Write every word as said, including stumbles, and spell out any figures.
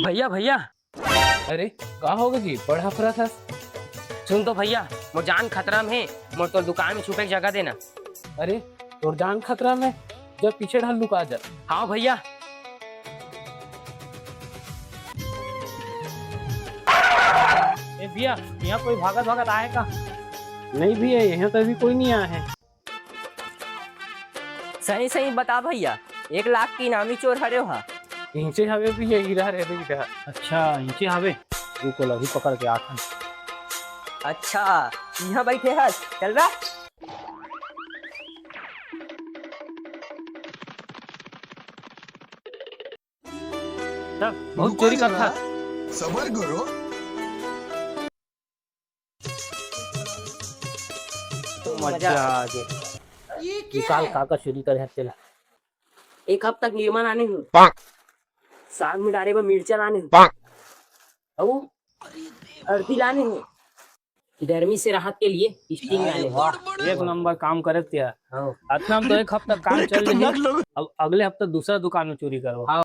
भैया, भैया। अरे, का होगे जी? बड़ हफरत हस। सुन तो भैया, मोर जान खतरा में हे, मोर तोर दुकान में छुपे के जगह देना। अरे, तोर जान खतरा में? जा पीछे ढाल लुका जा। हाँ भैया। ए भैया, यहाँ कोई भागत भागत आए का? नहीं भैया, यहाँ तो अभी कोई नहीं आया है। सही सही बता भैया, एक लाख के इनामी चोर हरे हा। इहिंचे हवे भैया, हीरा रे हीरा। अच्छा, इहिंचे हवे। रुको, अभी पकड़ के आथन। अच्छा, यहाँ बैठे हस, चल बा। तब बहुत चोरी करथा। सबर करो। मजा आ गे। निकाल, का का चोरी करे हस तेला। एक हफ्ता के निरमा लाने हूँ। साग में डारे बर मिर्चा लाने हूँ। अउ हल्दी लाने हूँ। गर्मी से राहत के लिए स्टिंग लाने हूँ। एक नंबर काम करे तें। हाँ। अतना में तो एक हफ्ता काम चल रही। अब अगले हफ्ता दूसरा दुकान में चोरी करबो। हाँ।